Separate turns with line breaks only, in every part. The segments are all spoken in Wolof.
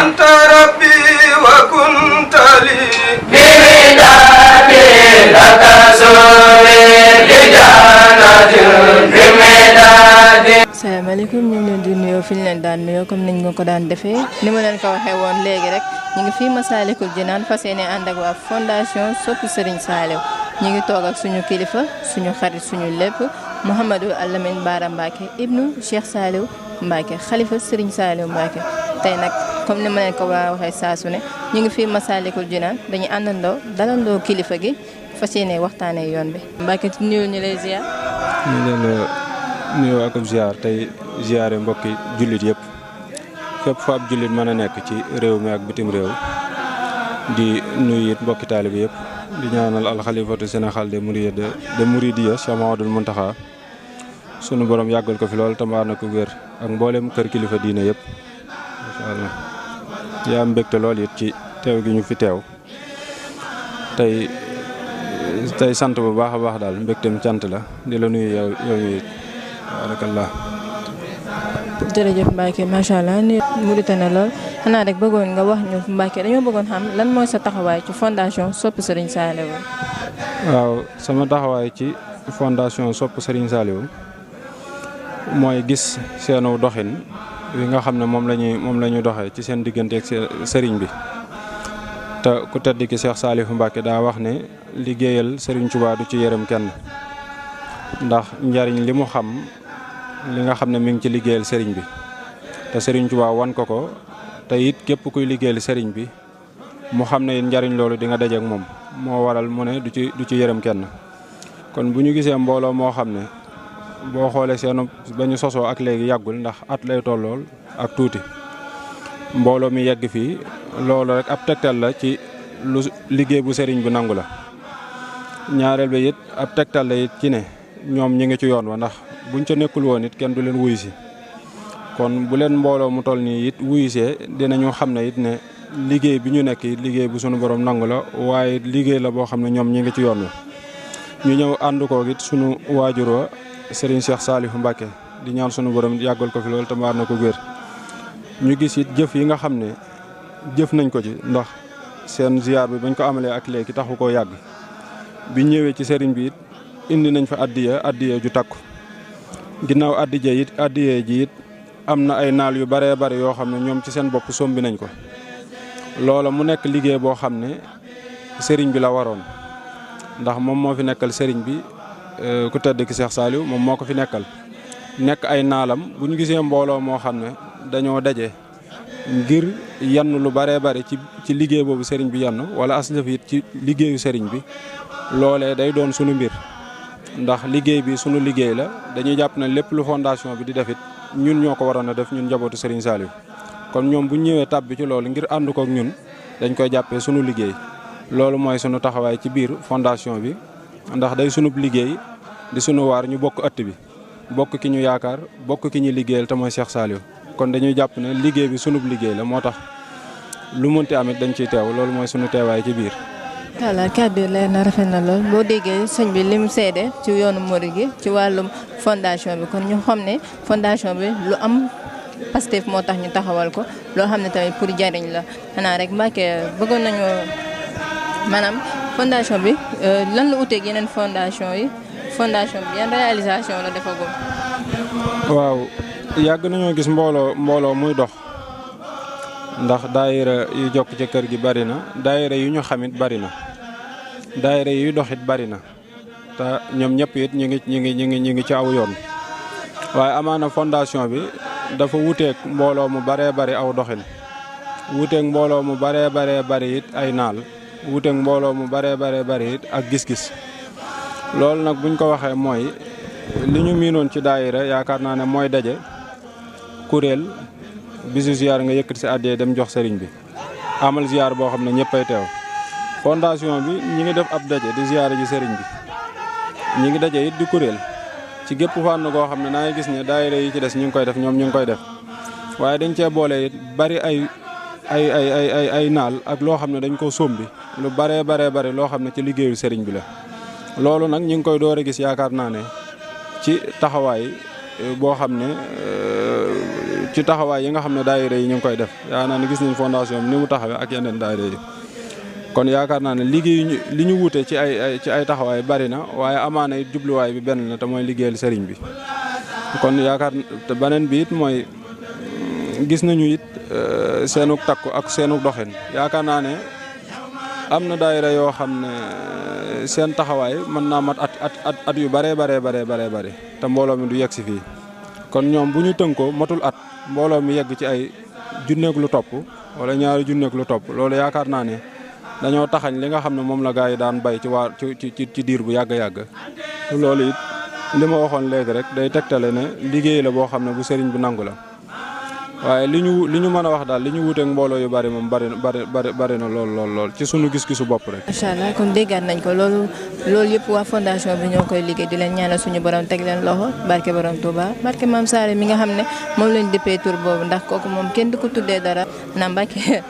أنت ربي وكنت لي
بمداد لك سوري لجنة بمداد.
salaamaaleykum ñu ngi leen di nuyoo fi ñu leen daan nuyoo comme niñ nga ko daan defee ni ma leen ko waxee woon léegi rek ñu ngi fii Massalikul Jinaan fas yéene ànd ak waa fondation Sopp Serigne Saliou ñu ngi toog ak suñu kilifa suñu xarit suñu lépp Mouhamadou Alamine Bara Mbacké ibnu Cheikh Saliou Mbacké xalifa Serigne Saliou Mbacké tey nag comme ni ma leen ko waa waxee saa su ne ñu ngi fii Massalikul Jinaan dañuy àndandoo dalandoo kilifa gi fas yéene waxtaanee yoon bi Mbacké nuyoo ñu lay ziar.
ñu leen nuyoo ak ziar tey ziare mbokki jullit yëpp fépp fa ab jullit mën a nekk ci réew mi ak bitim réew di nuyu it mbokki taalibe yëpp di ñaanal alxalifatu Sénégal de Mouridiya Cheikh Mahamadul Muntaxa sunu borom yàggal ko fi lool te mbaar na ko wér ak mboolem kër kilifa diine yëpp incha allah yaa am mbégte lool it ci teew gi ñu fi teew tey sant bu baax a baax daal mbégteem cant la di la nuyu yow it barakallah.
jërëjëf Mbacké macha allah ni murite na lool xanaa rek bëggoon nga wax ñu Mbacké dañoo bëggoon xam lan mooy sa taxawaay ci fondation Sopp Serigne Saliou.
waaw sama taxawaay ci fondation Sopp Serigne Saliou mooy gis seenu doxin wi nga xam ne moom la ñuy doxee ci seen diggante ak sëriñ bi te ku tedd ki Cheikh Saliou Mbacké daa wax ne liggéeyal Serigne Touba du ci yërëm kenn ndax njariñ li mu xam li nga xam ne mi ngi ci liggéeyal sëriñ bi te Serigne Touba wan ko te it képp kuy liggéeyal sëriñ bi mu xam ne it njariñ loolu di nga dajeek moom moo waral mu ne du ci yërëm kenn kon bu ñu gisee mbooloo moo xam ne boo xoolee seenu ba ñu sosoo ak léegi yàggul ndax at lay tollool ak tuuti mbooloo mi yegg fii loolu rek ab tegtal la ci lu liggéey bu sëriñ bi nangu la ñaareel bi it ab tegtal la it ci ne ñoom ñi ngi ci yoon wa ndax buñ ca nekkul woon it kenn du leen wuyu si kon bu leen mbooloo mu toll nii it wuyusee dinañu xam ne it ne liggéey bi ñu nekk it liggéey bu sunu borom nangu la waaye liggéey la boo xam ne ñoom ñi ngi ci yoon wi ñu ñëw ànd koog it sunu waajur wa Serigne Cheikh Saliou Mbacké di ñaan sunu borom yàggal ko fi loolu te mbaar na ko wér ñu gis it jëf yi nga xam ne jëf nañ ko ci ndax seen ziar bi bañ ko amalee ak léegi taxu koo yàgg bi ñëwee ci sëriñ bi it indi nañ fa addiya ju takku ginnaaw addiya ji it am na ay naal yu baree bari yoo xam ne ñoom ci seen bopp sombi nañ ko loola mu nekk liggéey boo xam ne sëriñ bi la waroon ndax moom moo fi nekkal sëriñ bi ku tedd ki Cheikh Saliou moom moo ko fi nekkal nekk ay naalam bu ñu gisee mbooloo moo xam ne dañoo daje ngir yann lu baree bari ci liggéey boobu sëriñ bi yann wala aslëf it ci liggéeyu sëriñ bi loolee day doon sunu mbir ndax liggéey bi sunu liggéey la dañuy jàpp ne lépp lu fondation bi di def it ñun ñoo ko waroon a def ñun njabootu Serigne Saliou kon ñoom bu ñëwee tàbbi ci loolu ngir ànd kook ñun dañ koy jàppee sunu liggéey loolu mooy sunu taxawaay ci biir fondation bi ndax day sunub liggéey di sunu waar ñu bokk ëtt bi bokk ki ñu yaakaar bokk ki ñu liggéeyal te mooy Cheikh Saliou kon dañuy jàpp ne liggéey bi sunub liggéey la moo tax lu munti amit dañ ciy teew loolu mooy sunu teewaay ci biir.
voilà kàddu leer na rafet na lool boo déggee sëñ bi lim seede ci yoonu Mouride gi ci wàllum fondation bi kon ñu xam ne fondation bi lu am Pastef moo tax ñu taxawal ko loo xam ne tamit pour jariñ la xanaa rek Mbacké bëggoon nañu maanaam fondation bi lan la uteeg yeneen fondation bi yan réalisation la defagum.
waaw yàgg nañoo gis mbooloo muy dox ndax daayira yu jokk ci kër gi bari na daayira yu ñu xamit bari na daayira yuy doxit bari na te ñoom ñëpp it ñu ngi ci aw yoon waaye amaana fondation bi dafa wuteeg mbooloo mu baree bari aw doxin wuteeg mbooloo mu baree bari it ay naal wuteeg mbooloo mu baree bari it ak gis-gis loolu nag buñ ko waxee mooy li ñu miinoon ci daayira yaakaar naa ne mooy daje kuréel bisu ziar nga yëkkati si àddee dem jox sëriñ bi amal ziar boo xam ne ñëppay teew fondation bi ñi ngi def ab daje di ziar ji sëriñ bi ñi ngi daje it di kuréel ci gépp fànn goo xam ne naa ngi gis ne daayira yi ci des ñu ngi koy def ñoom ñu ngi koy def waaye dañ cee boole it bari ay naal ak loo xam ne dañ ko sombi lu baree loo xam ne ci liggéeyu sëriñ bi la loolu nag ñu ngi koy door a gis yaakaar naa ne ci taxawaay boo xam ne ci taxawaay yi nga xam ne daayira yi ñu ngi koy def yaakaar naa ne gis nañ fondation bi ni mu taxawee ak yeneen daayira yi kon yaakaar naa ne liggéey li ñu wute ci ay taxawaay bari na waaye amaana it jubluwaay bi benn la te mooy liggéeyal sëriñ bi kon yaakaar te beneen bi it mooy gis nañu it seenug takku ak seenug doxin yaakaar naa ne am na daayira yoo xam ne seen taxawaay mën naa mat at yu bare te mbooloo mi du yegg si fii kon ñoom bu ñu tënkoo matul at mbooloo mi yegg ci ay junneeg lu topp wala ñaari junneeg lu topp loolu yaakaar naa ne dañoo taxañ li nga xam ne moom la gaa yi daan bay ci diir bu yàgg loolu it li ma waxoon léegi rek day tegtale ne liggéey la boo xam ne bu sëriñ bi nangu la waaye li ñu mën a wax daal li ñu wuteeg mbooloo yu bari moom bari na lool ci sunu gis-gisu bopp rek.
macha allah kon déggaat nañ ko loolu yëpp waa fondation bi ñoo koy liggéey di leen ñaanal suñu borom teg leen loxo barke borom Touba barke Maam Saare mi nga xam ne moom lañ dëppee tur boobu ndax kooku moom kenn du ko tuddee dara na Mbàkke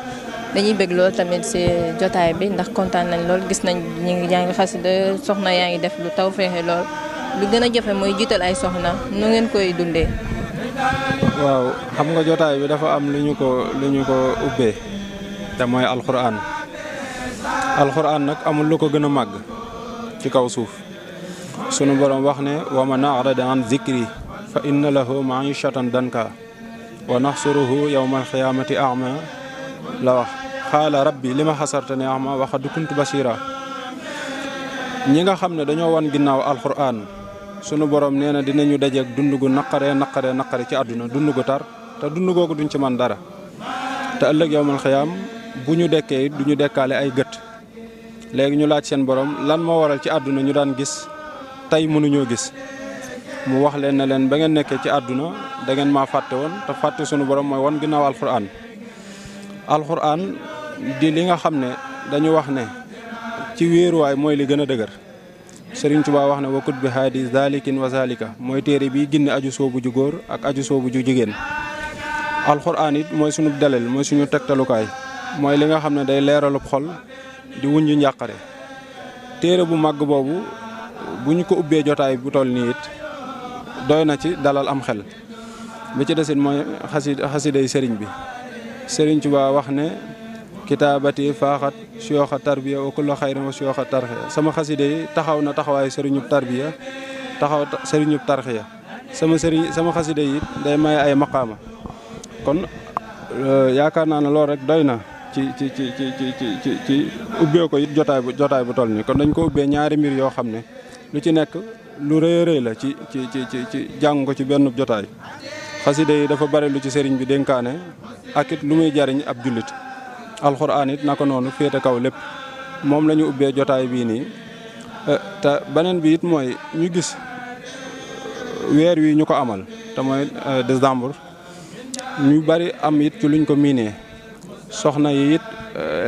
dañuy bëgg lool tamit si jotaay bi ndax kontaan nañ lool gis nañ ñu ngi jàng xasida soxna yaa ngi def lu taw feexe lool lu gën a jafe mooy jiital ay soxna nu ngeen koy dundee.
waaw xam nga jotaay bi dafa am lu ñu ko ubbee te mooy alxuraan nag amul lu ko gën a màgg ci kaw suuf sunu borom wax ne wa man a'rada an zikri fa inna lahu ma'ishatan danka wa nahsuruhu yawmal xiyaamati a'ma la wax xaala rabbi lima xasartani a'ma wa qad kuntu basira ñi nga xam ne dañoo wan ginnaaw alxuraan sunu borom nee na dinañu dajeeg dund gu naqare ci àdduna dund gu tar te dund googu duñ ci man dara te ëllëg yawmal xiyaam bu ñu dekkee du ñu dekkaale ay gët léegi ñu laaj seen borom lan moo waral ci àdduna ñu daan gis tey mënuñoo gis mu wax leen ne leen ba ngeen nekkee ci àdduna da ngeen maa fàtte woon te fàtte sunu borom mooy wan ginnaaw alxuraan di li nga xam ne dañu wax ne ci wéeruwaay mooy li gën a dëgër Sëriñ Tuubaa wax ne wakut bi haadi zalikin wa zalika mooy téere bi ginne aju soobu ju góor ak aju soobu ju jigéen alxuraan it mooy sunu dalel mooy suñu tegtalukaay mooy li nga xam ne day leeralub xol di wuññu njàqare téere bu màgg boobu bu ñu ko ubbee jotaay bu toll nii it doy na ci dalal am xel bi ci desit mooy xasiday sëriñ bi Sëriñ Tuubaa wax ne kitaabati faaxat siyooxa tarbiya wa kullu xayrin wa siyooxa tarxiya sama xaside yi taxaw na taxawaayu sëriñub tarbiya taxaw sëriñub tarxiya sama xaside yi day may ay maqaama kon yaakaar naa ne loolu rek doy na ci ubbee ko it jotaay bu toll nii kon dañ ko ubbee ñaari mbir yoo xam ne lu ci nekk lu rëy la ci jàng ko ci benn jotaay xaside yi dafa bari lu ci sëriñ bi dénkaane ak it lu muy jariñ ab jullit alxuraan it naka noonu féete kaw lépp moom la ñu ubbee jotaay bii nii te beneen bi it mooy ñu gis weer wi ñu ko amal te mooy décembre ñu bari am it ci luñ ko miinee soxna yi it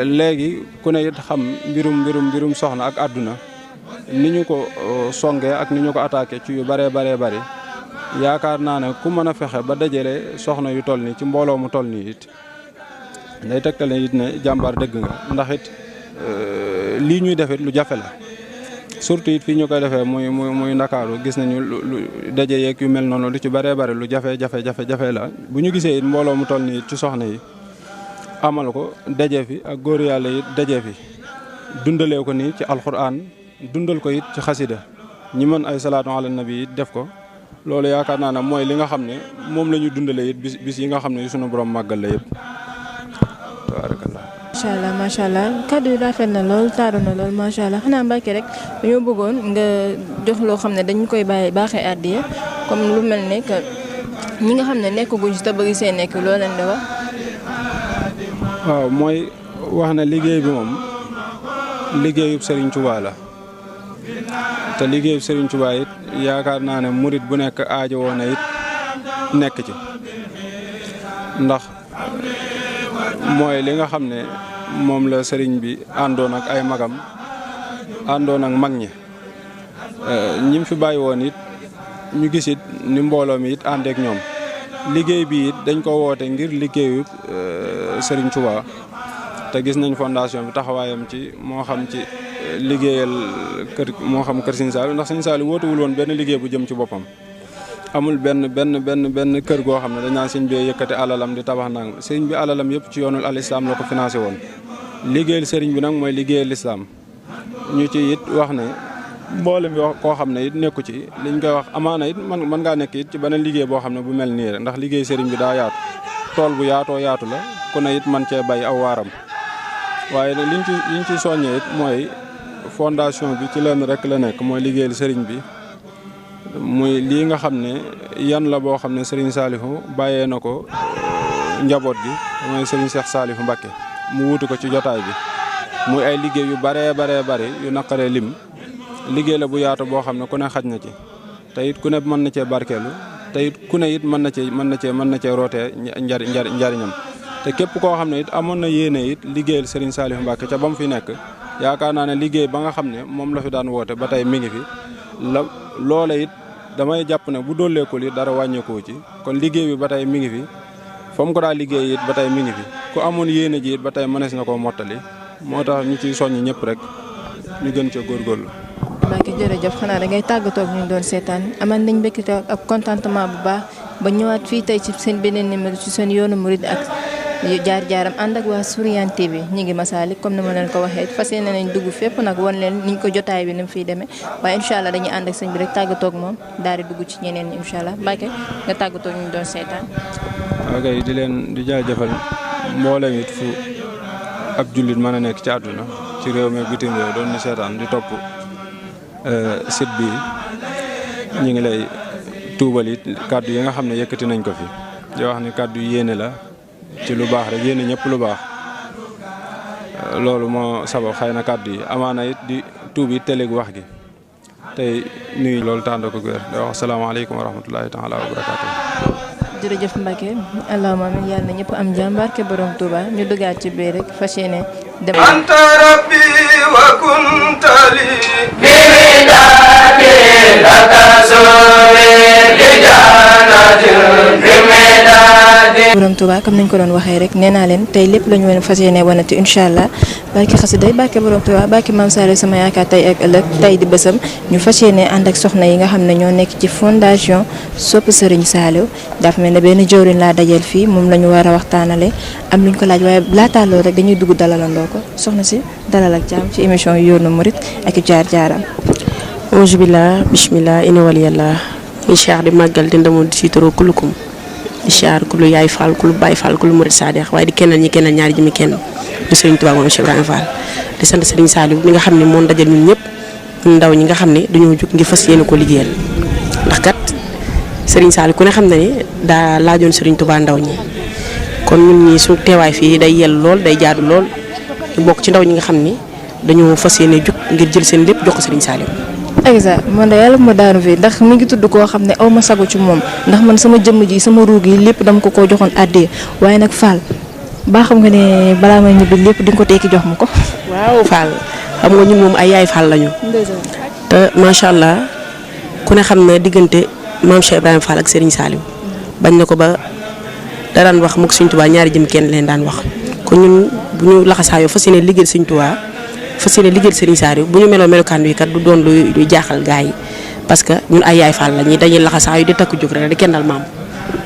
léegi ku ne it xam mbirum soxna ak àdduna ni ñu ko songee ak ni ñu ko attaqué ci yu bari yaakaar naa ne ku mën a fexe ba dajale soxna yu toll nii ci mbooloo mu toll nii it day tegtale it ne jàmbaar dëgg nga ndax it lii ñuy defit lu jafe la surtout it fii ñu koy defee muy Ndakaaru gis nañu lu daje yeeg yu mel noonu lu ci bëree bëri lu jafe la bu ñu gisee it mbooloo mu toll nii it ci soxna yi amal ko daje fi ak góor yàlla it daje fi dundalee ko nii ci alxuraan dundal ko it ci xasida ñi mën ay salaatu ala nabi it def ko loolu yaakaar naa ne mooy li nga xam ne moom la ñu dundalee it bis yi nga xam ne sunu borom màggal la yëpp.
macha allah kàddu yi rafet na lool taaru na lool macha allah xanaa Mbàkke rek dañoo bëggoon nga jox loo xam ne dañu koy baaxee àddiya comme lu mel ne que ñi nga xam ne nekkaguñ si te bëgg see nekk loo leen di wax.
waaw mooy wax na liggéey bi moom liggéeyub Serigne Touba la te liggéeyub Serigne Touba it yaakaar naa ne murit bu nekk aajo woon na it nekk ci ndax. mooy li nga xam ne moom la sëriñ bi àndoon ak ay magam àndoon ak mag ñi ñim fi bàyyi woon it ñu gis it ni mbooloo mi it àndeek ñoom liggéey bi it dañ ko woote ngir liggéeyu sëriñ Touba te gis nañ fondation bi taxawaayam ci moo xam ci liggéeyal kër moo xam kër Sëriñ Saliou ndax Sëriñ Saliou wootewul woon benn liggéey bu jëm ci boppam amul benn kër goo xam ne dañ naan sëñ bi yëkkati alalam di tabax nang sëñ bi alalam yëpp ci yoonul al islam la ko financé woon. liggéeyal sëriñ bi nag mooy liggéeyal islam ñu ci it wax ne mboolem yoo koo xam ne it nekku ci liñ koy wax amaana it mën ngaa nekk it ci beneen liggéey boo xam ne bu mel nii rek ndax liggéey sëriñ bi daa yaatu tool bu yaatoo yaatu la ku ne it man cee bay aw waaram waaye nag liñ ci soññee it mooy fondation bi ci leen rek la nekk mooy liggéeyal sëriñ bi muy lii nga xam ne yan la boo xam ne sëriñ Saliou bàyyee na ko njaboot gi mooy sëriñ Cheikh Saliou Mbacké mu wutu ko ci jotaay bi muy ay liggéey yu bare yu naqaree lim liggéey la bu yaatu boo xam ne ku ne xaj na ci te it ku ne mën na cee barkeelu te it ku ne it mën na cee rootee njariñam te képp koo xam ne it amoon na yéene it liggéeyal Serigne Saliou Mbacké ca ba mu fi nekk yaakaar naa ne liggéey ba nga xam ne moom la fi daan woote ba tey mi ngi fi loola it damay jàpp ne bu dooleekul it dara wàññeekoo ci kon liggéey bi ba tey mi ngi fi fa mu ko daa liggéey it ba tey mi ngi fi ku amoon yéene ji it ba tey mënees na koo mottali moo tax ñu ciy soññ ñëpp rek ñu gën ca góorgóorlu.
Mbacké jërëjëf xanaa da ngay tàggatoo ak ñu doon seetaan aman nañ mbégte ak contentement bu baax ba ñëwaat fii tey ci seen beneen numéro ci seen yoonu murid ak jaar-jaaram ànd ak waa Souriane TV ñi ngi Masalik comme ni ma leen ko waxee fas yéene nañ dugg fépp nag wan leen niñ ko jotaay bi ni mu fiy demee waaye incha allah dañuy ànd ak sëñ bi rek tàggatoo ak moom daal di dugg ci ñeneen ñi incha allah Mbacké nga tàggatoo ñu doon seetaan.
ok di leen di jaajëfal mboolem it fu ab jullit mën a nekk ci àdduna ci réew mi bitim réew doon ñu seetaan di topp site bi ñu ngi lay tuubal it kàddu yi nga xam ne yëkkati nañ ko fi di wax ni kàddu yéene la ci lu baax rek yéene ñëpp lu baax loolu moo sabab xëy na kàddu yi amaana it di tuub it teleg wax gi tey nuyu loolu tànd ko gër di wax asalaamaaleykum wa rahmatullahi taala wa barakaatu.
jërëjëf Mbacké allahumma amiin yàlla na ñëpp am jàmm barke borom Touba ñu duggaat ci biir rek fas yéene dem.
anta rabbi wa kunta li
bi midadi laka suri li jannatin bi midadi.
borom Touba comme nañ ko doon waxee rek nee naa leen tey lépp la ñu leen fas yéene wanati incha allah barke xasiday barke borom Touba barke Mame Saliou sama yaakaar tey ak ëllëg tey di bësam ñu fas yéene ànd ak soxna yi nga xam ne ñoo nekk ci fondation Sopp Serigne Saliou dafa mel ne benn jëwriñ laa dajeel fii moom la ñu war a waxtaanale am luñ ko laaj waaye laataa loolu rek dañuy dugg dalalandoo ko soxna si dalal ak jàmm ci émission yoonu murit ak jaar-jaaram.
auzu billah bismillah ina waliyallah mi cheikh di màggal di ndamoo di siitaro kulukum di siyaar kulu yaay fall kulu baay fall kulu murit sadex waaye di kennal ñi kennal ñaari jëmi kenn di Serigne Touba moom Cheikh Ibrahima Fall di sant Serigne Saliou mi nga xam ne moom dajal ñun ñëpp ndaw ñi nga xam ne dañoo jóg ngir fas yéene ko liggéeyal ndax kat Serigne Saliou ku ne xam na ne daa laajoon Serigne Touba ndaw ñi kon ñun ñi suñu teewaay fii day yell lool day jaadu lool ñu bokk ci ndaw ñi nga xam ni dañoo fas yéene jóg ngir jël seen lépp jox ko Serigne Saliou.
exact man de yàlla ma daanu fii ndax mi ngi tudd koo xam ne aw ma sago ci moom ndax man sama jëmm ji sama ruug yi lépp dama ko joxoon àddee waaye nag Fall baa xam nga ne balaa may ñibbi lépp di nga ko tekki jox ma ko.
waaw Fall xam nga ñun moom ay yaay Fall lañu. te macha allah ku ne xam na diggante maam Cheikh Ibrahima Fall ak Serigne Saliou bañ na ko ba da daan wax moog Serigne Touba ñaari jëm kenn leen daan wax kon ñun bu ñu laxasaayoo fas yéene liggéeyal Serigne Touba fas yéene liggéeyal Serigne Saliou bu ñu meloo melokaan wi kat du doon luy jaaxal gaa yi parce que ñun ay yaay Fall la ñi dañuy laxasaayu di takku jóg rek di kennal maam.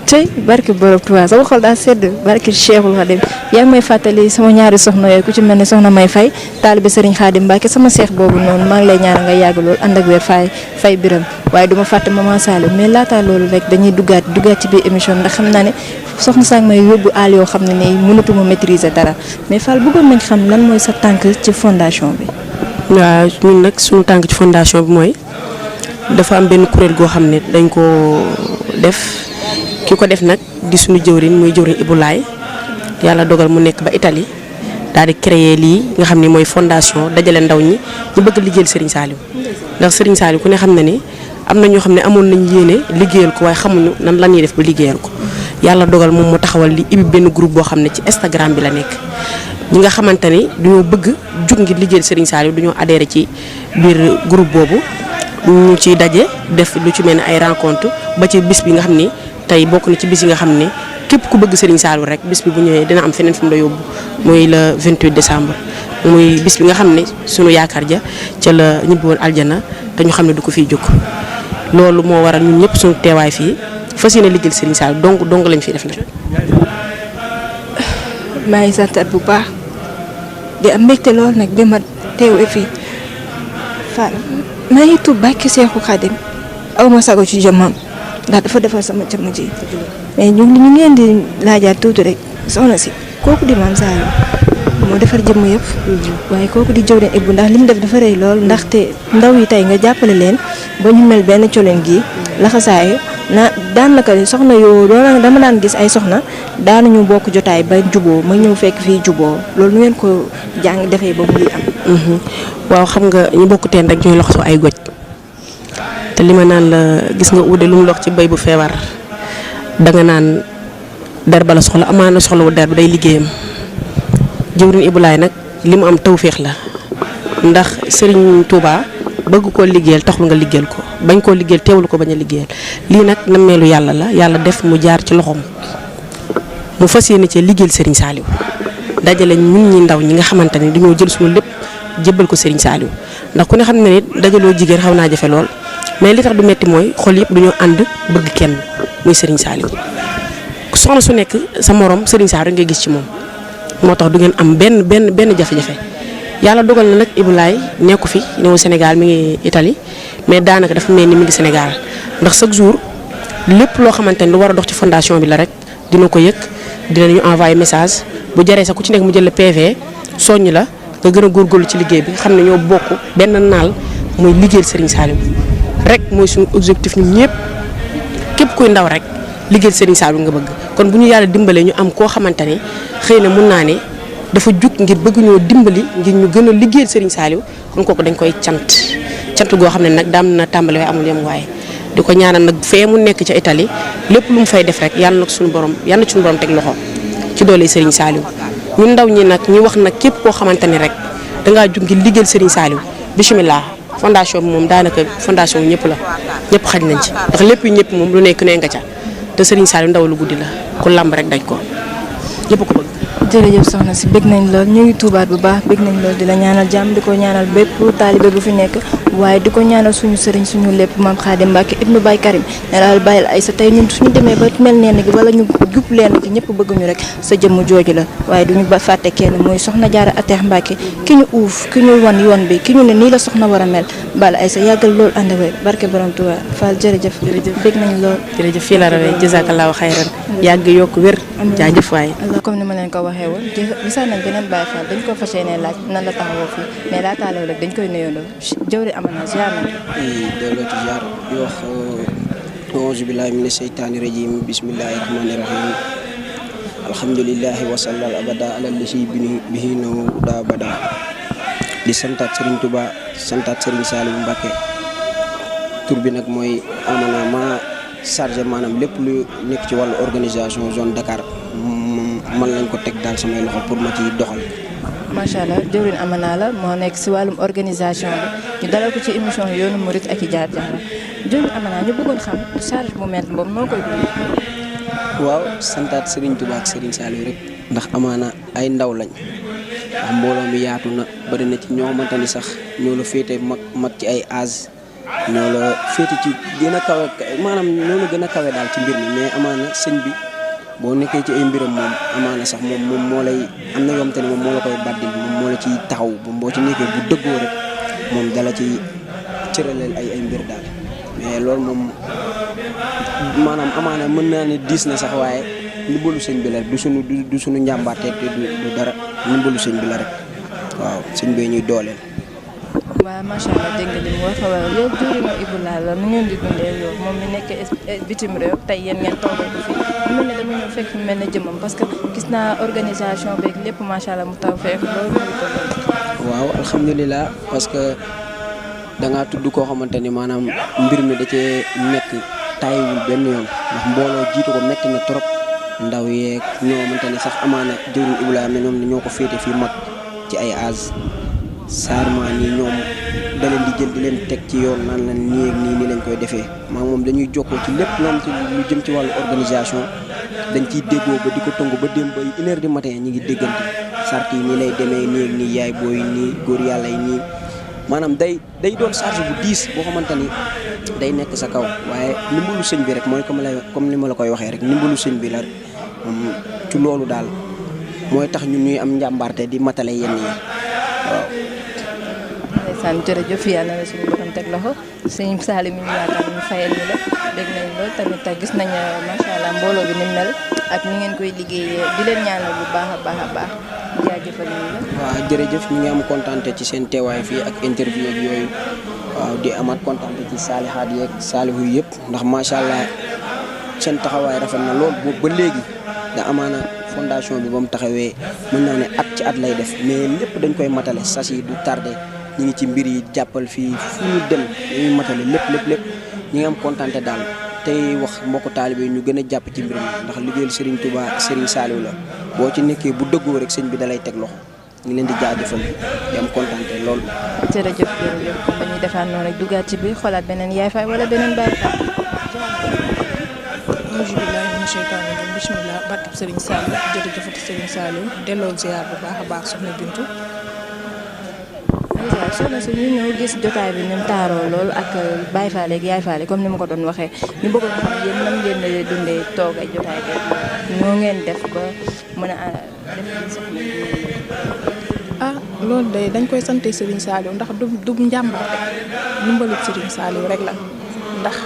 tey barke borom Touba sama xol daa sedd barke Cheikhul Khadim yaa ngi may fàttali sama ñaari soxna yooyu ku ci mel ne soxna May Faye taalibe Serigne Khadim Mbacké sama seex boobu noonu maa ngi lay ñaanal nga yàgg lool ànd ak wér fay biram waaye duma fàtte maman Saliou mais laataa loolu rek dañuy duggaat ci biir émission ndax xam naa ne soxna sang may yóbbu aal yoo xam ne nii mënatuma maîtriser dara mais Fall bëggoon nañ xam lan mooy sa tànk ci fondation bi.
waaw ñun nag suñu tànk ci fondation bi mooy dafa am benn kuréel goo xam ne dañ ko def ki ko def nag di suñu jëwriñ muy jëwriñ Ibou Laye yàlla dogal mu nekk ba Italie daal di créer lii nga xam ne mooy fondation dajale ndaw ñi ñu bëgg liggéeyal Serigne Saliou ndax Serigne Saliou ku ne xam na ni am na ñoo xam ne amoon nañ yéene liggéeyal ko waaye xamuñu nan la ñuy def ba liggéeyal ko yàlla dogal moom mu taxawal li ibi benn groupe boo xam ne ci Instagram bi la nekk ñi nga xamante ni dañoo bëgg jug ngir liggéeyal Serigne Saliou dañoo adhéré ci biir groupe boobu ñu ciy daje def lu ci mel ne ay rencontre ba ci bis bi nga xam ni tey bokk na ci bis yi nga xam ne képp ku bëgg Serigne Saliou rek bis bi bu ñëwee dina am feneen fu mu la yóbbu muy le 28 décembre muy bis bi nga xam ne sunu yaakaar ja ca la ñibbi woon aljana te ñu xam ne du ko fiy jóg loolu moo waral ñun ñëpp suñu teewaay fii fas yéene liggéeyal Serigne Saliou donc lañ fi def nag.
maa ngi santaat bu baax di am mbégte lool nag bi ma teewee fii Fall maa ngi tudd Barke Seexu Xadim aw ma sago ci jëmmam ndax dafa defar sama jëmm ji mais ñu ngeen di laajaat tuuti rek soxna si kooku di Mame Saliou moo defar jëmm yëpp waaye kooku di jëwriñ Ibou ndax li mu def dafa rëy lool ndaxte ndaw yi tey nga jàppale leen ba ñu mel benn coleen gi laxasaayu na daanaka soxna yoo doon dama daan gis ay soxna daanuñu bokk jotaay ba juboo ma ñëw fekk fii juboo loolu nu ngeen ko jàng defee ba mu ngi am.
waaw xam nga ñu bokk teen rek ñooy loxo ay goj te li ma naan la gis nga uude lu mu lox ci béy bu feebar danga naan der ba la soxla amaana soxla wu der bi day liggéeyam jëwriñ Ibou Laye nag li mu am tawféex la ndax Serigne Touba bëgg koo liggéeyal taxul nga liggéeyal ko bañ koo liggéeyal teewlu ko bañ a liggéeyal lii nag nammeelu yàlla la yàlla def mu jaar ci loxoom mu fas yéene cee liggéeyal Serigne Saliou dajale ñun ñi ndaw ñi nga xamante ne dañoo jël suñu lépp jébbal ko Serigne Saliou ndax ku ne xam ne nit dajaloo jigéen xaw naa jafe lool mais li tax du metti mooy xol yëpp duñoo ànd bëgg kenn muy Serigne Saliou soxna su nekk sa morom Serigne Saliou rek ngay gis ci moom moo tax du ngeen am benn jafe-jafe yàlla dogal na nag Ibou Laye nekku fi ñëw Sénégal mi ngi Italie mais daanaka dafa mel ni mi ngi Sénégal ndax chaque jour lépp loo xamante ni lu war a dox ci fondation bi la rek dina ko yëg dinañu envoyé message bu jaree sax ku ci nekk mu jël la PV soññ la nga gën a góorgóorlu ci liggéey bi xam ne ñoo bokk benn naal muy liggéeyal Serigne Saliou rek mooy suñu objectif ñun ñëpp képp kuy ndaw rek liggéeyal Serigne Saliou nga bëgg kon bu ñu yàlla dimbalee ñu am koo xamante ne xëy na mun naa ne dafa jug ngir bëgg ñoo dimbali ngir ñu gën a liggéeyal Serigne Saliou kon kooku dañ koy cant goo xam ne nag daam na tàmbali waaye amul yem waaye di ko ñaanal nag fee mu nekk ca Italie lépp lu mu fay def rek yàlla na suñu borom teg loxo ci doole Serigne Saliou ñun ndaw ñi nag ñu wax nag képp koo xamante ne rek dangaa jug ngir liggéeyal Serigne Saliou bisimilah fondation bi moom daanaka fondation bi ñëpp la ñëpp xaj nañ ci ndax lépp ñëpp moom lu nekk nee nga ca te Serigne Saliou ndaw lu guddi la ku lamb rek daj ko ñëpp ko bëgg.
jërëjëf soxna si bëgg nañ lool ñu ngi tuubaat bu baax bëgg nañ lool di la ñaanal jàmm di ko ñaanal bépp taalibe bu fi nekk waaye di ko ñaanal suñu sëriñ suñu lépp Mame Khadim Mbacke ibnu Baye Karim ne daal bàyyil ay sa tey ñun suñu demee ba mel neen gi wala ñu jub leen gi ñëpp bëgguñu rek sa jëmm jooju la waaye duñu ba fàtte kenn mooy soxna Jaara Ateex Mbacke ki ñu uuf ki ñu wan yoon bi ki ñu ne nii la soxna war a mel bàyyil ay sa yàggal lool ànd ak barke borom Tuubaa Fall jërëjëf bëgg nañ lool
jërëjëf fii la rawee jazakallahu xayran yàgg yokk wér jaajëf waay
comme ni ma leen ko waxee woon gisaat nañ beneen Baye Fall dañ ko fas yéene laaj nan la taxawoo fii mais laataa loolu rek dañ koy nuyandoo jëwri amana ziar nañ
delloo ziar di wax auzu billahi mina sheytaani rajim bismillahi rahmani rahim alhamdulillahi wa sallal abada ala lisi bihi naw daa bada di santaat Serigne Touba santaat Serigne Saliou Mbacké tur bi nag mooy amana ma chargé maanaam lépp lu nekk ci wàllu organisation zone Dakar man lañ ko teg daal samay loxo pour ma ci doxal.
macha allah jëwriñ Amana la moo nekk si wàllum organisation bi ñu dalal ko ci émission yoonu murit ak i jaar jaar jëwriñ Amana ñu bëggoon xam charge bu mel boobu noo koy dund.
waaw santaat Serigne Touba ak Serigne Saliou rek ndax amaana ay ndaw lañ ndax mbooloo mi yaatu na bari na ci ñoo xamante ni sax ñoo la féete mag ci ay âge ñoo la féete ci gën a kawe maanaam ñoo la gën a kawe daal ci mbir mi mais amaana sëñ bi. boo nekkee ci ay mbiram moom amaana sax moom moo lay am na yoom te ne moom moo la koy baddil moom moo la ciy taxaw boo ci nekkee bu dëggoo rek moom dala ci cëraleel ay mbir daal mais loolu moom maanaam amaana mën naa ne diis na sax waaye ndimbalu sëñ bi la du suñu njàmbaarte te du dara ndimbalu sëñ bi la rek waaw sëñ bee ñuy dooleel.
waaw macha allah dégg nga li mu wax yow jëwriñu Ibou Laye la nu ngeen di dundee yow moom mi nekk bitim réew tey yéen ngeen toogee ko fii mu mel ne dama ñëw fekk mu mel ne jëmmam parce que gis naa organisation beeg lépp macha allah mu taw fekk loolu.
waaw alhamdulilah parce que da ngaa tudd koo xamante ni maanaam mbir mi da cee nekk taayiwul benn yoon ndax mbooloo jiitu ko metti na trop ndaw yeeg ñoo xamante ni sax amaana jëwriñu Ibou Laye am na ñoom ñoo ko féete fii mag ci ay âge. Sarman yi ñoom da leen di jël di leen teg ci yoon naan la nii ak nii lañ koy defee maa moom dañuy jokkoo ci lépp loolu ci lu jëm ci wàllu organisation dañ ciy déggoo ba di ko tëngu ba démb ba 1h du matin ñi ngi déggante sart yi nii lay demee nii ak nii yaay booy nii góor yàlla yi nii maanaam day doon charge bu diis boo xamante ni day nekk sa kaw waaye ndimbalu sëñ bi rek mooy comme ni ma la koy waxee rek ndimbalu sëñ bi la ci loolu daal mooy tax ñun ñuy am njàmbaarte di matale yenn yi waaw.
ndeysaan jërëjëf yàlla na la suñu borom teg loxo sëñ Salim mi ñu yaakaar ñu fayal ñu la dégg nañ lool tamit gis nañ macha allah mbooloo bi ni mel ak ni ngeen koy liggéeyee di leen ñaanal bu baax a baax a baax jaajëfal ñu la.
waaw jërëjëf ñu ngi am kontaante ci seen teewaay fii ak interview ak yooyu waaw di amaat kontaante ci saalihaat yeeg saalihu yëpp ndax macha allah seen taxawaay rafet na lool boobu ba léegi da amaana fondation bi ba mu taxawee mën naa ne at ci at lay def mais lépp dañ koy matale sas yi du tardé ñu ngi ci mbir yi jàppal fii fu ñu dem dañuy matale lépp ñi ngi am kontaante daal tey wax mbokku taalibe yi ñu gën a jàpp ci mbir mi ndax liggéeyal Serigne Touba Serigne Saliou la boo ci nekkee bu dëggoo rek sëñ bi dalay teg loxo ñu leen di jaajëfal di am kontaante lool.
jërëjëf kon dañuy defaat noonu rek duggaat ci biir xoolaat beneen yaay faay wala beneen baay faay.
alhamdulilah min cheytaani rajim bismillah barkeb Serigne Saliou jërëjëfati Serigne Saliou delloo ziar bu baax a baax soxna Bintu.
waaw soxna si ñu ñëw gis jotaay bi ni mu taaroo lool ak baay faal ak yaay faal comme ni ma ko doon waxee ñu bëggoon xam yéen nan ngeen dundee toog ay jotaay bi ñoo ngeen def ba mën a def li soxna
loolu de dañ koy sante Serigne Saliou ndax du njàmbaate ndimbalu Serigne Saliou rek la ndax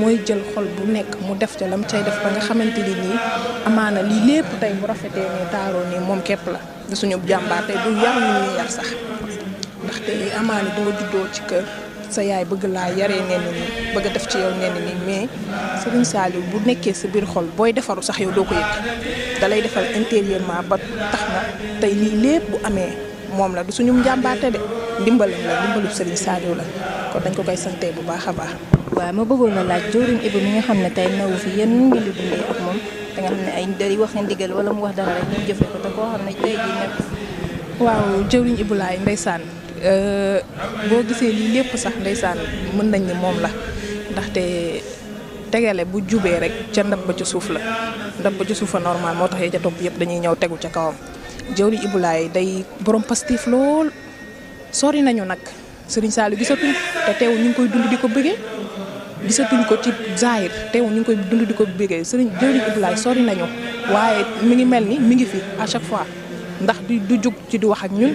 mooy jël xol bu nekk mu def ca lam cay def ba nga xamante ni nii amaana lii lépp tey bu rafetee nii taaroo nii moom képp la di suñu jàmbaate du yar ñu ñuy yar sax ndaxte amaana di nga juddoo ci kër sa yaay bëgg laa yaree nenn ni bëgg a def ci yow nenn ni mais Serigne Saliou bu nekkee sa biir xol booy defaru sax yow doo ko yëg dalay defal intérieurement ba tax na tey lii lépp bu amee moom la du suñu njàmbaate de ndimbalam la ndimbalu Serigne Saliou la kon dañ ko koy sante bu baax a baax.
waaw ma bëggoon a laaj jëwriñ Ibou mi nga xam ne tey nawu fi yéen ñu ngi li dundee ak moom da nga xam ne ay day wax ndigal wala mu wax dara rek ñu jëfee ko te koo xam ne tey jii nekk.
waaw jëwriñ Ibou laay ndeysaan boo gisee lii lépp sax ndeysaan mën nañ ni moom la ndaxte tegale bu jubee rek ca ndab ba ca suuf la ndab ba ca suuf a normal moo tax ya ca topp yëpp dañuy ñëw tegu ca kawam jëwriñ Ibou laay day borom pastif lool sori nañu nag Serigne Saliou gisatuñ te teew ñu ngi koy dund di ko bëggee gisatuñ ko ci zahir teew ñu ngi koy dund di ko bëggee Serigne jëwriñ Ibou laay sori nañu waaye mi ngi mel ni mi ngi fi à chaque fois ndax du jug ci di wax ak ñun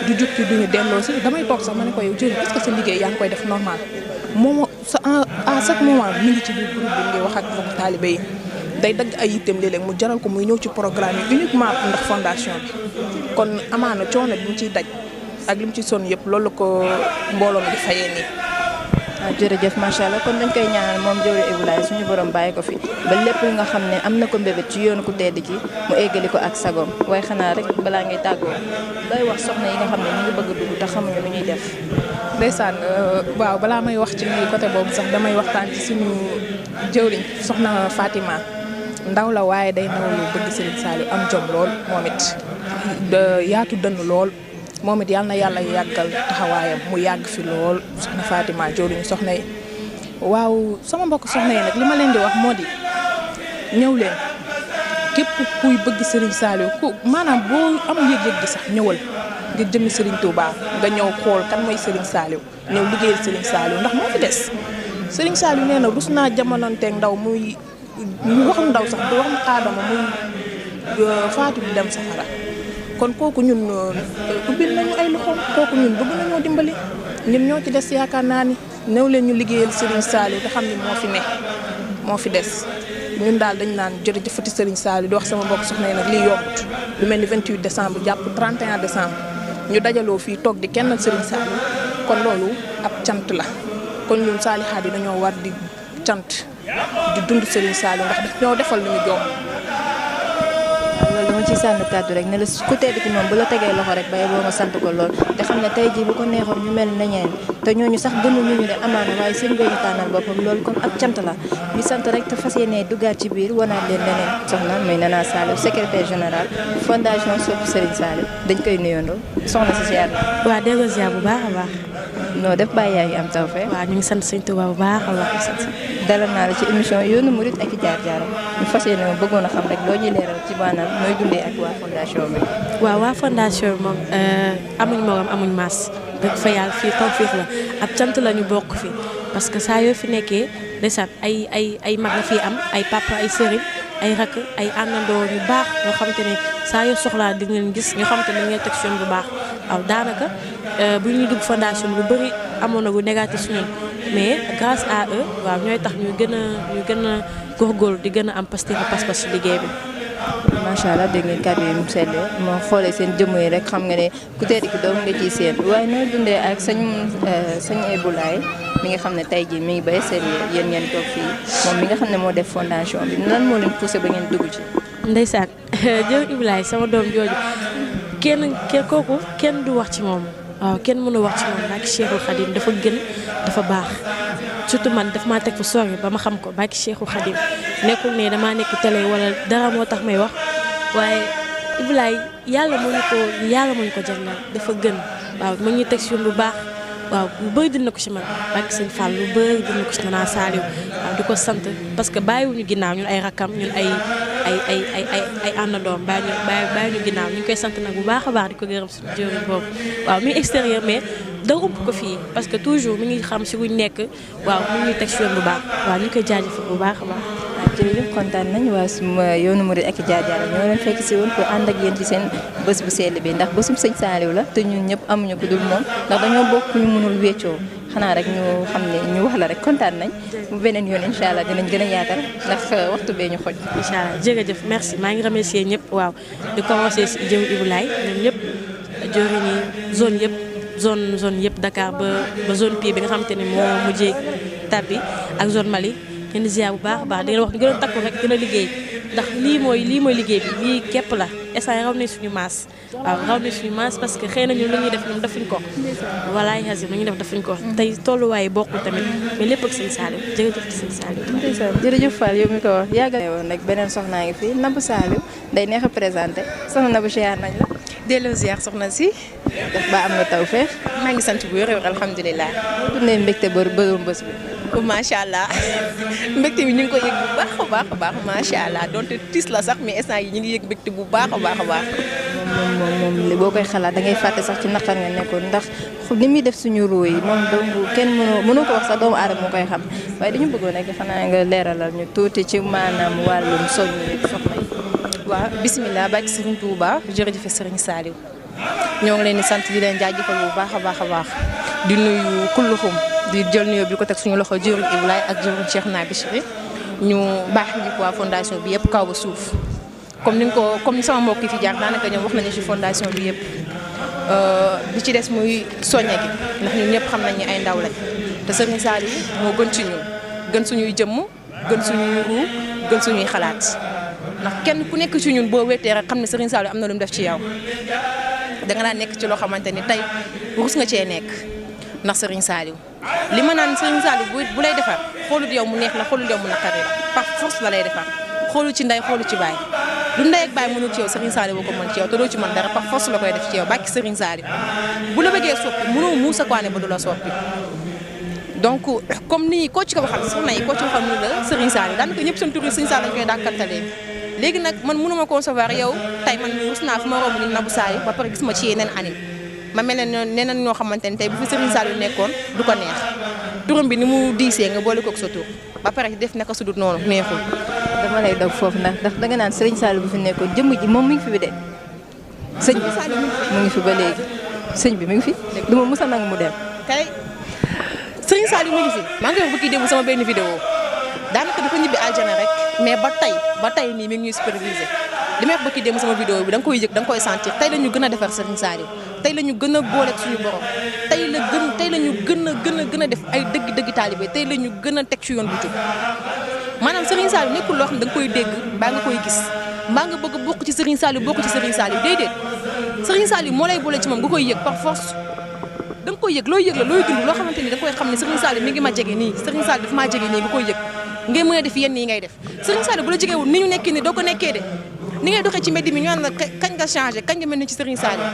du jug ci duñu delloo si damay toog sax ma ne ko yow jëriñ est-ce que sa liggéey yaa ngi koy def normal moom sa à chaque moment mi ngi ci biir groupe bi ngay wax ak mbokku taalibe yi day dagg ay yitteem léeg-léeg mu jaral ko muy ñëw ci programme yi uniquement ndax fondation bi kon amaana coono bi mu ciy daj ak li mu ci sonn yëpp loolu ko mbooloo mi di fayee nii.
waaw jërëjëf macha allah kon dañ koy ñaanal moom jëwriñ Ibou laay suñu borom bàyyi ko fi ba lépp nga xam ne am na ko mbébét ci yoonu ku tedd ci mu eggali ko ak sagom waaye xanaa rek balaa ngay tàggoo looy wax soxna yi nga xam ne ñu ngi bëgg a dugg te xamuñu lu ñuy def.
ndeysaan waaw balaa may wax ci côté boobu sax damay waxtaan ci suñu jëwriñ soxna Fatima ndaw la waaye day ndaw lu bëgg Serigne Saliou am jom lool moom it yaatu dënn lool. moom it yàlla na yàlla yàggal taxawaayam mu yàgg fi lool soxna Fatima jëwriñu soxna yi waaw sama mbokk soxna yi nag li ma leen di wax moo di ñëw leen képp kuy bëgg Serigne Saliou ku maanaam boo am yëg-yëg gi sax ñëwal ngir jëmmi Serigne Touba nga ñëw xool kan mooy Serigne Saliou ñëw liggéeyal Serigne Saliou ndax moo fi des Serigne Saliou nee na rus naa jamononteeg ndaw muy waxu ndaw sax du waxu aadama muy faatu di dem safara kon kooku ñun ubbil nañu ay loxoom kooku ñun bëgg nañoo dimbali ñun ñoo ci des yaakaar naa ni néew leen ñu liggéeyal Serigne Saliou te xam ni moo fi ne moo fi des ñun daal dañ naan jërëjëfati Serigne Saliou di wax sama mbokk soxna yi nag lii yombut lu mel ni 28 décembre jàpp 31 décembre ñu dajaloo fii toog di kennal Serigne Saliou kon loolu ab cant la kon ñun saalihaat yi dañoo war di cant di dund Serigne Saliou ndax daf ñoo defal lu ñu joom
dama ciy sànni kàddu rek ne la ku tedd ki moom bu la tegee loxo rek bay boo nga sant ko lool te xam ne tey jii bu ko neexoon ñu mel ne ñeen te ñooñu sax gënuñu ñu ne amaana waaye sëñ bee ñu tànnal boppam loolu kon ak cant la ñu sant rek te fas yéene duggaat ci biir wanaat leen leneen soxna muy Nana Saliou secrétaire général fondation Sopp Serigne Saliou dañ koy nuyandoo soxna si ziar na.
waaw delloo ziar bu baax a baax.
noo def bàyyi yaa ngi am tawfeex.
waaw ñu ngi sant sëñ Touba bu baax a baax.
dalal naa la ci émission yoonu murit ak i jaar-jaaram ñu fas yéene ma bëggoon a xam rek loo ñuy leeral ci maanaam nooy dundee ak waa fondation bi.
waaw waa fondation bi moom amuñ morom amuñ maas dëgg fa yàlla fii tawfeex la ab cant la ñu bokk fi parce que saa yoo fi nekkee ndeysaan ay mag la fii am ay papa ay sëriñ ay rakk ay àndandoo ñu baax ñoo xamante ne saa yoo soxlaa di ngeen gis ñoo xamante ne ngeen teg si yoon bu baax waaw daanaka bu ñuy dugg fondation lu bëri amoon na bu négatif si ñun mais grâce à eux waaw ñooy tax ñu gën a góorgóorlu di gën a am pas-pas si liggéey bi.
macha allah dégg ngeen kàddu yi mu seetlee moo xoolee seen jëmm yi rek xam nga ne ku tedd ki doom nga ciy seen waaye nooy dundee ak sëñ Ibulaay mi nga xam ne tey jii mi ngi bay seen yéen ngeen toog fii moom mi nga xam ne moo def fondation bi lan moo leen poussé ba ngeen dugg ci.
ndeysaan jëw Ibulaay sama doom jooju kooku kenn du wax ci moom waaw kenn mënu wax ci moom ak Cheikhul Khadim dafa gën dafa baax surtout man daf maa teg fa sori ba ma xam ko bàkki Cheikhul Khadim nekkul ne damaa nekk télé wala dara moo tax may wax waaye Ibulaay yàlla moo ñu ko jagleel dafa gën waaw ma ñuy teg si yoon bu baax waaw lu bëri dina ko si man bàkki sëñ Fall lu bëri dina ko si Nana Saliou waaw di ko sant parce que bàyyiwuñu ginnaaw ñun ay rakkam ñun ay àndandoom bàyyi ñu ginnaaw ñu ngi koy sant nag bu baax a baax di ko gërëm suñu jëriñ boobu waaw mi extérieur mais dara ëpp ko fii parce que toujours mi ngi xam si wuñ nekk waaw mu ngi teg si yoon bu baax waaw ñu ngi koy jaajëfal bu baax a baax.
waaw jërëjëf kontaan nañ waa suma yoonu murid ak jaar-jaar ñoo leen fekk si woon pour ànd ak yéen ci seen bés bu sell bi ndax bésum sëñ Saliou la te ñun ñëpp amuñu ko dul moom ndax dañoo bokk ñu mënul weccoo xanaa rek ñu xam ne ñu wax la rek kontaan nañ bu beneen yoon incha allah dinañ gën a yaatal ndax waxtu bee ñu xoj.
incha allah jërëjëf merci maa ngi remercier ñëpp waaw di commencé si jëw Ibulaay ñun ñëpp jëriñ ñi zone yëpp Dakar ba zone Pire bi nga xamante ne moo mujjee tabbi ak zone Mali ngeen di ziar bu baax a baax di ngeen wax gën a takku rek gën a liggéey ndax lii mooy liggéey bi lii képp la instant raw nañ suñu maas waaw raw nañ suñu maas parce que xëy na ñun lu ñuy def ñoom defuñ ko walaay xasim lu ñuy def defuñ ko tey tolluwaay bokkul tamit mais lépp ak sëñ Saliou jërëjëf ci sëñ Saliou.
jërëjëf Fall yow mi ko wax yàggal woon nag beneen soxnaa ngi fii Nabou Saliou day neex a présenté soxna Nabou ziar nañ la.
delloo ziar soxna si.
daf ba am nga taw feex.
maa ngi sant bu wér alhamdulilah.
boo dundee mbégte borom bés bi.
macha allah mbégte bi ñu ngi ko yëg bu baax a baax macha allah donte tiis la sax mais instant yi ñu ngi yëg mbégte bu baax a baax.
moom li boo koy xalaat da ngay fàtte sax ci naqar nga nekkoon ndax ni muy def suñu ruu yi moom donc kenn mënoo ko wax sax doomu aadama moo koy xam waaye dañu bëggoon rek xanaa nga leeralal ñu tuuti ci maanaam wàllum soññu soxna yi.
waaw bisimilah bàkki Serigne Touba jërëjëf Serigne Saliou ñoo ngi leen di sant di leen jaajëfal bu baax a baax di nuyu kulluxum di jël nuyoo bi ko teg suñu loxo jëriñ Ibulaay ak jëriñ Cheikh Nabichri ñu baax ji waa fondation bi yëpp kaw ba suuf comme sama mbokk yi fi jaar daanaka ñoom wax nañu ci fondation bi yëpp bi ci des muy soññe gi ndax ñun ñëpp xam nañ ni ay ndaw lañ te Serigne Saliou moo gën ci ñun gën suñuy jëmm gën suñuy ruu gën suñuy xalaat ndax kenn ku nekk ci ñun boo wéetee rek xam ne Serigne Saliou am na lu mu def ci yow danga daan nekk ci loo xamante ni tey rus nga cee nekk ndax Serigne Saliou li ma naan Serigne Saliou bu lay defar xoolut yow mu neex la xoolut yow mu naqari la par force la lay defar xoolu ci ndey xoolu ci baay du ndey ak baay mënul ci yow Serigne Saliou boo ko mën ci yow te doo ci mën dara par force la koy def ci yow bàkki Serigne Saliou bu la bëggee soppi mënoo muusa kwaane ba du la soppi donc comme ni koo ci ko waxal soxna yi koo ci waxal mënu la Serigne Saliou daanaka ñëpp seen tur yi Serigne Saliou lañ koy dàkkantalee léegi nag man mënuma concevoir yow tey man rus naa fi ma romb ni Nabou Saliou ba pare gis ma ci yeneen anim ma mel ne neneen ñoo xamante ni tey bu fi Serigne Saliou nekkoon du ko neex turam bi ni mu diisee nga boole kook sa tur ba pare def naka su dul noonu neexul.
dama lay dog foofu ndax danga naan Serigne Saliou bu fi nekkoon jëmm ji moom mi ngi fi bi de sëñ bi mu ngi fi ba léegi sëñ bi mi ngi fi du ma musa nangu mu dem
kay Serigne Saliou mi ngi fi maa ngi wax bëgg démb sama benn vidéo daanaka dafa ñibbi aljana rek mais ba tey nii mi ngi ñuy superviser li may wax bëgg démb sama vidéo bi da nga koy yëg da nga koy sentir tey la ñu gën a defar Serigne Saliou tey la ñu gën a booleeg suñu borom tey la ñu gën a def ay dëgg taalibe tey la ñu gën a teg ci yoon bu jub maanaam Serigne Saliou nekkul loo xam ne da nga koy dégg mbaa nga koy gis mbaa nga bëgg bokk ci Serigne Saliou déedéet Serigne Saliou moo lay boole ci moom nga koy yëg par force da nga koy yëg looy yëg la looy dund loo xamante ni da nga koy xam ne Serigne Saliou mi ngi ma jege nii Serigne Saliou daf maa jege nii nga koy yëg ngay mën a def yenn yi ngay def Serigne Saliou bu la jegewul ni ñu nekkee ni doo ko nekkee de ni ngay doxee ci mbedd mi ñu naan la kañ nga changé kañ nga mel ni ci Serigne Saliou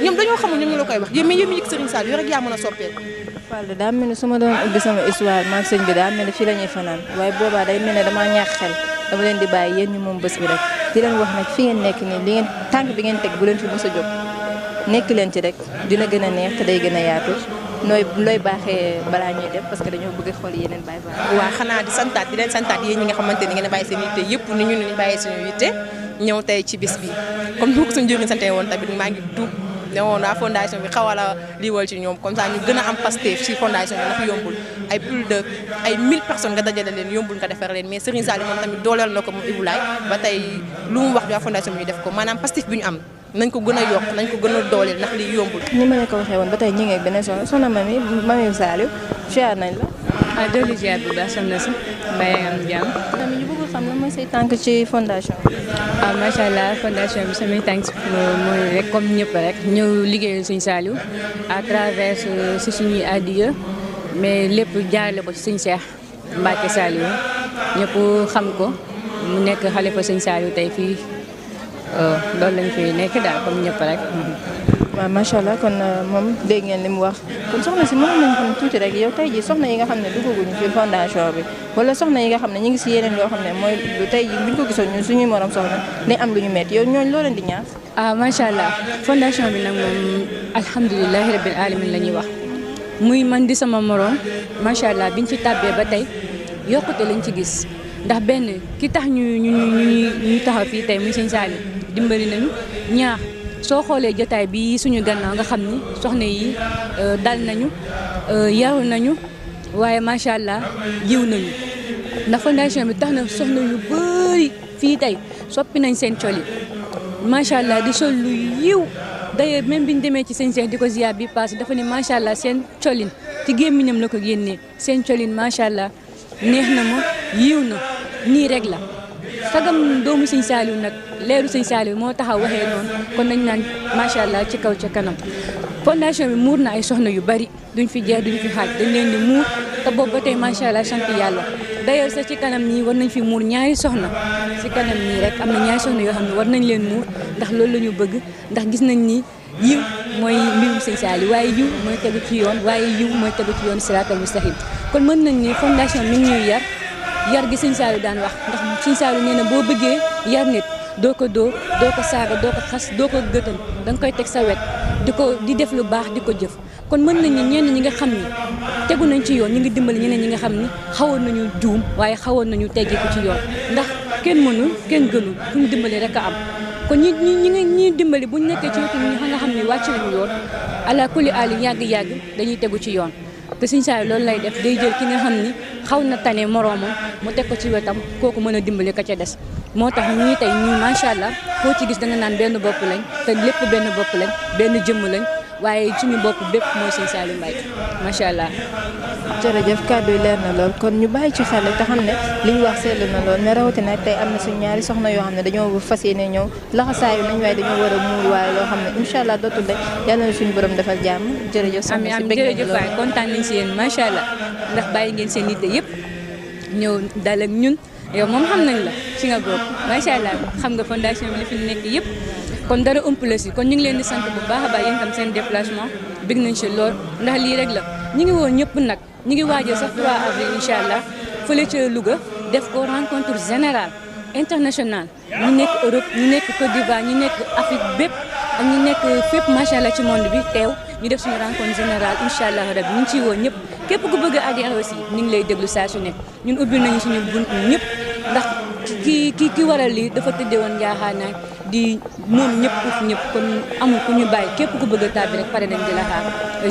ñoom dañoo xamul ñoom ñu la koy wax yéen mais yéen mi yëg Serigne Saliou yow rek yaa mën a soppeeku.
Fall daa mel ni su ma doon ubbi sama histoire maag sëñ bi daa mel ni fii la ñuy fanaan waaye boobaa day mel ne damaa ñaax xel dama leen di bàyyi yéen ñu moom bés bi rek di leen wax nag fi ngeen nekk nii li ngeen tànk bi ngeen teg bu leen fi mës a jóg nekk leen ci rek dina gën a neex te day gën a yaatu looy baaxee balaa ñuy def parce que dañoo bëgg xool yeneen Baye Fall.
waaw xanaa di santaat di leen santaat yéen ñi nga xamante ni ngeen bàyyi seen yitte yëpp ni ñu bàyyi suñu yitte ñëw tey ci bis bi comme ni ko suñu jëriñ sante woon tamit maa ngi tuub ne woon waa fondation bi xaw a la liiwal ci ñoom comme ça ñu gën a am Pastef ci fondation bi ndax yombul ay plus de ay 1000 personnes nga dajale leen yombul nga defar leen mais Serigne Saliou moom tamit dooleel na ko moom Ibou Laye ba tey lu mu wax waa fondation bi ñu def ko maanaam Pastef bi ñu am nañ ko gën a yokk nañ ko gën a dooleel ndax lii yombul.
ni ma la ko waxee woon ba tey ñu ngi ak beneen soxna Mami Saliou ziar nañ la.
dolli ziar bu baax soxna si mbay am jàmm.
ñu bëgg xam lan mooy say tànk ci fondation bi.
macha allah fondation bi samay tànk mooy rek comme ñëpp rek ñëw liggéeyal Sëñ Saliou à travers si suñuy addiya mais lépp jaarale ko ci Sëñ Cheikh Mbacke Saliou ñëpp xam ko mu nekk xalifa Sëñ Saliou tey fii loolu lañ fi nekk daal comme ñëpp rek.
waaw macha allah kon moom dégg ngeen li mu wax kon soxna si mënoon nañu xam tuuti rek yow tey jii soxna yi nga xam ne duggaguñu ci fondation bi wala soxna yi nga xam ne ñu ngi si yeneen yoo xam ne mooy tey jii buñ ko gisoon ñun suñuy morom soxna day am lu ñu métti yow ñooñu loo leen di ñaax.
macha allah fondation bi nag moom alhamdulilahi rabbil alamin la ñuy wax muy man di sama morom macha allah biñ ci tàbbee ba tey yokkute lañ ci gis ndax benn ki tax ñu taxaw fii tey muy Sëñ Saliou dimbali nañu ñaax. soo xoolee jotaay bi suñu gannaaw nga xam ni soxna yi dal nañu yaru nañu waaye macha allah yiw nañu ndax fondation bi tax na soxna yu bëri fii tey soppi nañ seen coli macha allah di sol lu yiw d'ailleurs même biñ demee ci sëñ Cheikh di ko ziar bi passé dafa ne macha allah seen colin ci gémmiñam la ko génnee seen colin macha allah neex na ma yiw na nii rek la sagam doomu Sëñ Saliou nag leeru Sëñ Saliou moo taxaw waxee noonu kon nañ naan macha allah ci kaw ca kanam fondation bi muur na ay soxna yu bari duñ fi jeex duñ fi xaaj dañ leen di muur te boobu ba tey macha allah sant yàlla d'ailleurs sax ci kanam nii war nañ fi muur ñaari soxna ci kanam nii rek am na ñaari soxna yoo xam ne war nañ leen muur ndax loolu la ñu bëgg ndax gis nañ ni yiw mooy mbirum Sëñ Saliou waaye yiw mooy tegu ci yoon waaye yiw mooy tegu ci yoon siraatal mustaqim kon mën nañ ni fondation mi ngi ñuy yar gi Sëñ Saliou daan wax ndax Sëñ Saliou nee na boo bëggee yar nit doo ko dóor doo ko saaga doo ko xas doo ko gëtal da nga koy teg sa wet di def lu baax di ko jëf kon mën nañ ni ñenn ñi nga xam ni tegu nañ ci yoon ñi ngi dimbali ñeneen ñi nga xam ni xawoon nañu juum waaye xawoon nañu teggi ko ci yoon ndax kenn mënul kenn gënul fu ñu dimbali rek a am kon ñi dimbali buñ nekkee ci wetu ñi nga xam ne wàcc nañu yoon ala kulli aali yàgg-yàgg dañuy tegu ci yoon te Sëñ Saliou loolu lay def day jël ki nga xam ni xaw na tane moroomam mu teg ko ci wetam kooku mën a dimbali ka ca des moo tax ñii tey ñii macha allah koo ci gis da nga naan benn bopp lañ te lépp benn bopp lañ benn jëmm lañ waaye suñu bopp bépp mooy Sëñ Saliou Mbaye macha allah.
jërëjëf kàddu yi leer na lool kon ñu bàyyi ci xel te xam ne li ñu wax seetlu na lool mais rawatina tey am na suñu ñaari soxna yoo xam ne dañoo fas yéene ñëw laxasaayu nañ waaye dañoo war a muur waaye loo xam ne incha allah dootul de yàlla na suñu borom defal jàmm jërëjëf. soxna si bëgg nañ
jërëjëf waay kontaan nañ si yéen macha allah ndax bàyyi ngeen seen yitte yëpp ñëw dal ak ñun yow moom xam nañ la ci nga bokk macha allah xam nga fondation bi li fi nekk yëpp kon dara ëmp la si kon ñu ngi leen di sant bu baax a baax yéen tam seen déplacement bëgg nañ si lool ndax lii rek la ñu ngi woon ñëpp nag ñu ngi waajal sax 3 avril incha allah fële ca Louga def ko rencontre générale internationale ñu nekk Europe ñu nekk Côte d'Ivoire ñu nekk Afrique bépp ak ñu nekk fépp macha allah ci monde bi teew ñu def suñu rencontre générale incha allah rabbi ñu ngi ciy woon ñëpp képp ku bëgg a adhéré aussi ñu ngi lay déglu saa su nekk ñun ubbil nañu suñu bunt ñëpp ndax ki waral lii dafa tëddee woon njaaxaanaay di moom ñëpp uuf ñëpp kon amul ku ñu bàyyi képp ku bëgg a tàbbi rek pare nañ di la xaar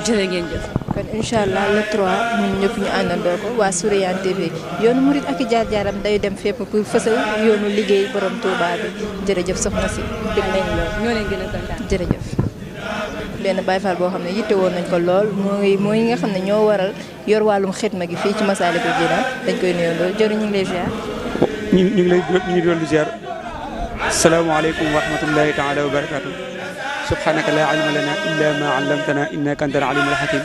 jërë ngeen jëf.
kon incha allah le 3 ñun ñëpp ñu àndandoo ko waa Souriane TV yoonu murit ak jaar-jaaram day dem fépp pour fësal yoonu liggéey borom Touba bi jërëjëf soxna si dégg nañ lool.
ñoo leen gën a kontaan
jërëjëf. benn Baye Fall boo xam ne yitte woon nañ ko lool mooy nga xam ne ñoo waral yor wàllum xitma gi fii ci Massalikul Jinaan dañ koy nuyoo lool jërë ñu ngi lay ziar.
ñu ngi doon di ziar salaamaaleykum wa rahmatullahi taala wa barakaatu subhanaka laa ilma lana illa ma allamtana innaka anta al-alimul hakim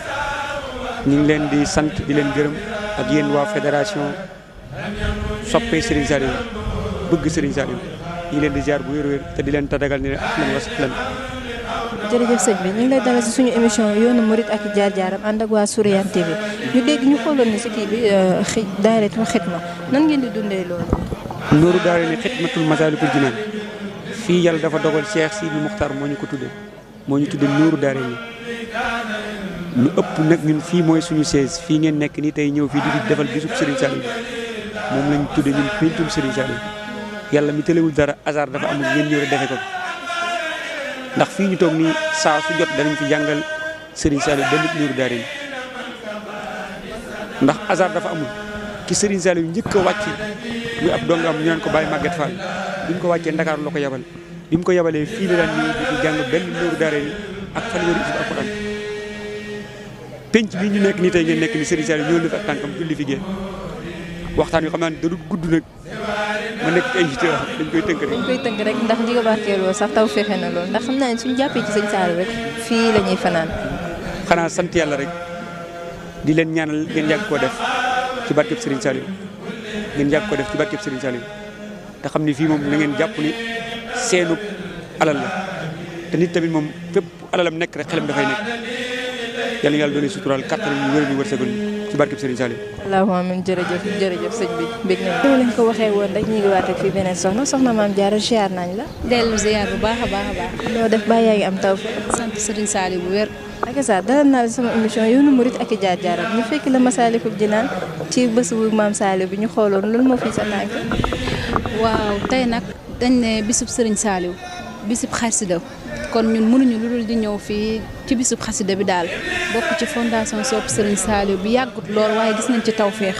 ñu ngi leen di sant di leen gërëm ak yéen waa fédération soppee Serigne Saliou bëgg Serigne Saliou ñu ngi leen di ziar bu wér-wér te di leen tadagal ne ahlan wa sahlan.
jërëjëf sëñ bi ñu ngi lay dalal si suñu émission yoonu murit ak jaar-jaaram ànd ak waa Souriane TV ñu dégg ñu xooloon ni si kii bi daayiratul xitma nan ngeen di dundee loolu.
Nooru daara ni xitmatul Masaalikul Jinaan fii yàlla dafa dogal Cheikh Sidi Muxtar moo ñu ko tuddee moo ñu tuddee Nooru daara ni lu ëpp nag ñun fii mooy suñu siège fii ngeen nekk nii tey ñëw fii di fi defal bisub Serigne Saliou moom lañ tudde ñun pencum Serigne Saliou yàlla mi tëlewul dara hasard dafa amul ngeen ñëw rek defe ko ndax fii ñu toog nii saa su jot danañ fi jàngal Serigne Saliou benn nuuru daarin ndax hasard dafa amul ki Serigne Saliou njëkk a wàcc muy ab dongam ñu naan ko Baye Maguette Fall bi ñu ko wàccee Ndakaaru la ko yabal bi mu ko yabalee fii la daan ñëw di jàng benn nuuru daarin ak fanweeri isib alquran penc bi ñu nekk nii tey ngeen nekk ni Serigne Saliou ñëw na fi ak tànkam julli fi génn waxtaan wi xam naa ne da du gudd nag ma nekk ay yite wax dañ koy tënk rek
ndax li nga barkeeloo sax taw fexe na loolu ndax xam naa ne suñu jàppee ci sëñ Saliou rek fii la ñuy fanaan.
xanaa sant yàlla rek di leen ñaanal ngeen yàgg koo def ci barkeb Serigne Saliou ngeen yàgg koo def ci barkeb Serigne Saliou te xam ni fii moom na ngeen jàpp ni seenu alal la te nit tamit moom fépp alalam nekk rek xelam dafay nekk yàlla yàlla doole suturaal kattan ñu wér ñu wërsëgal ci barkeb Serigne Saliou.
allahumma amiin jërëjëf sëñ bi bég nañ dama leen ko waxee woon rek ñu ngi waat ak fii beneen soxna Maam Diarra ziar nañ la.
dellu ziar bu baax a baax a baax.
loo def ba yaa ngi am taw.
sant Serigne Saliou bu wér.
ak sa dalal naa la sama émission yoonu murit ak i jaar-jaaram ñu fekk la Massalikul Jinaan ci bés bu Maam Saliou bi ñu xooloon loolu moo fi sa tànk.
waaw tey nag dañ ne bisub Serigne Saliou bisub xasida kon ñun mënuñu lu dul di ñëw fii ci bisub xasida bi daal bokk ci fondation Sopp Serigne Saliou bi yàggut lool waaye gis nañ ci tawféex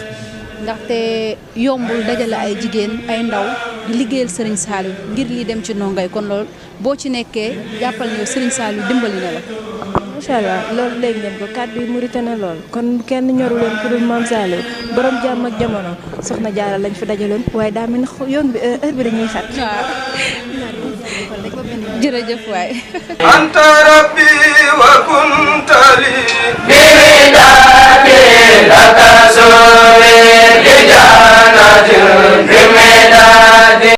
ndaxte yombul dajale ay jigéen ay ndaw di liggéeyal Serigne Saliou ngir lii dem ci ndongay kon lool boo ci nekkee jàppal ne Serigne Saliou dimbali na la.
macha allah loolu léegi ngeen ko kàddu yi murite na lool kon kenn ñoru leen ku dul Maam Saliou borom jàmm ak jamono soxna Jaara lañ fi dajaloon waaye daa mel ni yoon bi heure bi dañuy xat.
jërëjëf waay.
anta rabbi wa kunta li
bi midadi laka suri li jannatin bi midadi